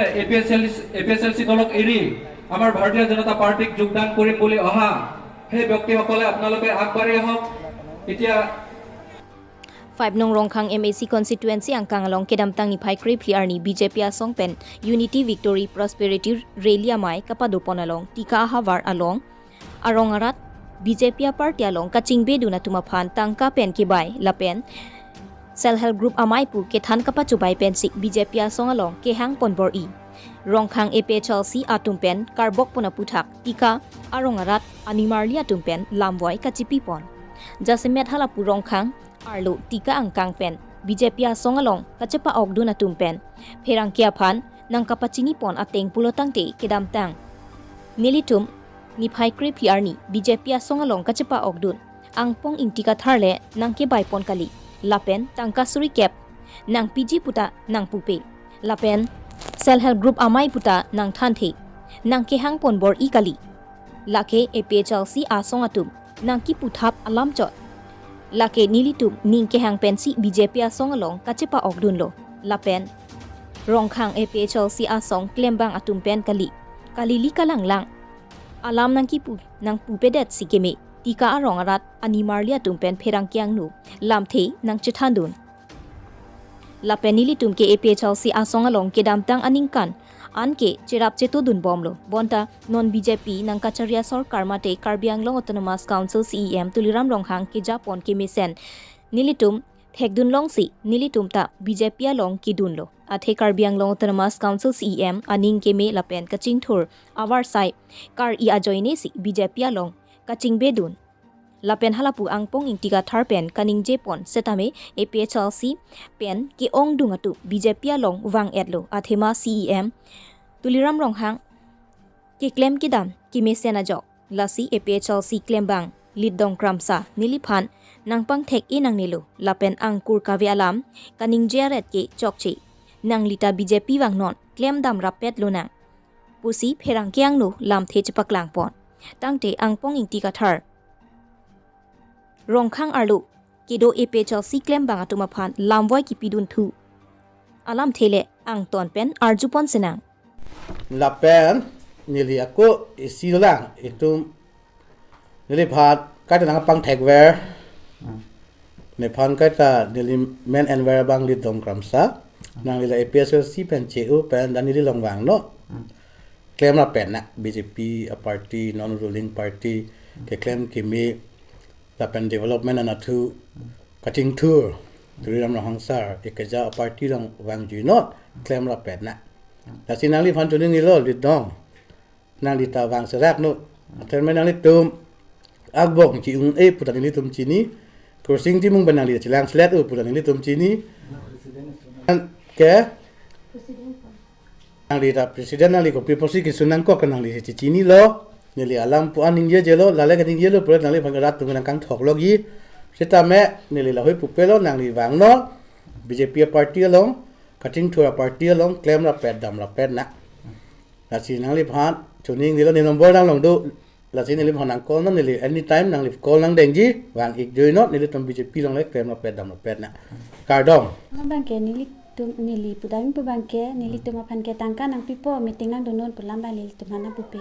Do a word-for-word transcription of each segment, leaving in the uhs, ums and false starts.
A P H L, A P H L C দলক এৰি আমাৰ ভাৰতীয় জনতা পাৰ্টিক যোগদান কৰিম বুলি অহা সেই ব্যক্তিসকলে আপোনালোকে আগবাঢ়ি আহক। এতিয়া Five nong Rongkhang M A C constituency angkang along kedamtang niphai krephli arni B J P asong pen Unity Victory Prosperity Rally amei kapadopon along Tika ahavar along arong arat B J P aparty along kachingbedun atum aphan tangka pen kebai lapen Self Help Group amei pu kethan kapachobai pensi B J P asong along kehangpon bor-i. Rongkhang A P H L C atum pen karbokpon aputhak Tika arong arat animarli atum pen lamvoi kachipipon. Jasemet halapu Rongkhang arlo Tika angkang pen B J P asong along kachepa-okdun atum pen pherangke aphan nangkapachinipon ateng pulo tangte kedamtang nelitum niphai krephli arni B J P asong along kachepa-okdun Angpong Ingti Kathar le nangkebaipon kali lapen tangka suri kep nangpiji puta nangpupe lapen Self Help Group amei puta nangthanthe nangkehangpon bor-i kali. Lake A P H L C asong atum nangkiputhap alam chot. Lake nelitum ning kehang pensi B J P asong along kachepa-okdunlo. Lapen Rongkhang A P H L C asong klembang atum pen kali, kalili kalanglang alam nangkipu nangpupedetsi keme Tika arong arat animarli atum pen pherangke angno lamthe nangchethandun. Lapen nelitum ke A P H L C asong along kedamtang aningkan anke cherap chetodun bomlo. Bonta non B J P nangkachari asorkar mate Karbi Anglong Autonomous Council C E M Tuliram Ronghang kejapon kemesen nelitum thekdun longsi nelitum ta B J P along kedunlo. Athe Karbi Anglong Autonomous Council C E M aning keme lapen kachingthur avarsai kar-i ajoinesi B J P along kachingbedun. Lapen halapu Angpong Ingti Kathar pen kaningjepon setame A P H L C pen ke-ongdung atum B J P along vang-etlo athema C E M Tuliram Ronghang keklem kedam kemesen ajok. Lasi A P H L C klembang Litdong Kramsa neliphan nangpangthek-e nangnelo lapen angkur kave alam kaningje aret ke chokche. Nangli ta B J P vangnon klem damrappet lonang pusi pherangke angno lamthe chepaklangpon. Tangte Angpong Ingti Kathar Rongkhang arlo kedo A P H L C klembang atum aphan lamvoi kipidunthu alamthe le angton pen arjupon senang. Lapen neli ako isi lang itum neliphan kaita nangpangthekver. Nephan kaita neli men enver abang Litdong Kramsa. Nangli la A P H L C pen che-u pen dan neli along vangnon. Klemrap pen na B J P aparty, non ruling party keklem keme lapen development anatthu kachingthur Tuliram Ronghang sir ekeja aparty along vangjuinon, klemrap pen na. Lasi nangliphan chuning nilo Litdong. Nangli ta vangseraknon. Athema nanglitum agbong chi-ung-e puta nelitum chini. Kursing Timung pen nangli chelang selet-o puta nelitum chini. Ke nangli ta president, nangli kopi apotsi kesun nangkok ke nangli chechinilo. Neli alam pu aning jejelo, lale kaning jelo pulote nangliphan rat atum nangkangthoklo gi. Setame neli lahui pupelo, nangli vangnon. B J P aparty along, kachingthur aparty along klemrap pet damrap pet na. Lasi nangliphan chuning nilo, ne number nanglong do. Lasi neliphan nang call non, neli anytime nangli call nangdengji, vang-ikjuinon, nelitum B J P along le klemrap pet damrap pet na. Kardom. Labang ke nelitum, neli pudam pu abang ke nelitum aphan ke tangka nangpipo, meeting nangdunnon pu alam abang nelitum aphan nangpupe.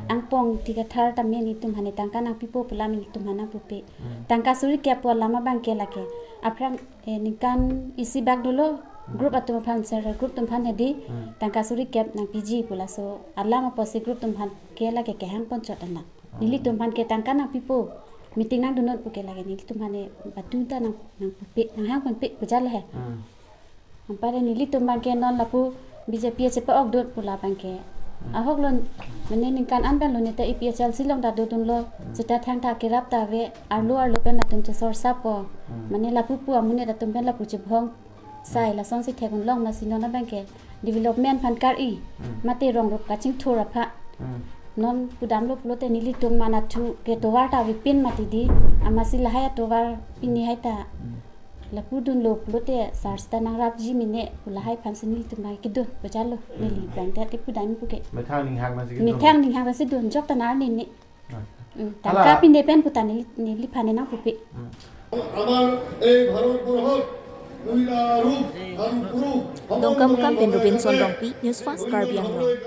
Angpong Ingti Kathar tame nelitum aphan tangka nangpipo pu alam nelitum aphan nangpupe. Tangka suri kep pu alam abang ke lake aphrang, eh, ningkan isi bak dolo group atum aphan, self help group atum aphan hedi tangka suri kep nangpiji pu laso alam apotsi group atum aphan ke lake kehangpon chot anak. Nelitum aphan ke tangka nangpipo, meeting nangdunnon pu ke lake nelitum aphan ne batu ta nang, nangpupe, nanghangponpe pu jal he. Anpar nelitum abang ke non lapu B J P chepa-okdun pu la abang ke. Ahok lo, mane ningkan an pen lo ne ta A P H L C along ta dodunlo. Seta thangta kerap ta ave, arlo arlo pen latum chesorsapo. Mane lapu pu amonit atum pen lapu chebhong sai lasonsi thek-un long, lasi non abang ke development aphan kar-i mate rong rup kachingthur aphan non pudamlo pulote nelitum anatthu ketovar ta avepin mati di, amatsi lahai atovar pini hai ta lapu dunlo pulote sar seta nangrapji mene pu lahai aphansi nelitum abang kedun pu jalo. Neli abang ta te pudam pu ke. Methang ninghang masi kedun. Methang ninghang masi dunjok ta nar nene. Tangka pine pen puta neli, neliphan ne nangpupe. আমাৰ এই ভাৰতবৰ্ষত Dongkamukam pen Robinson Rongpi, News Fast Karbi Anglong.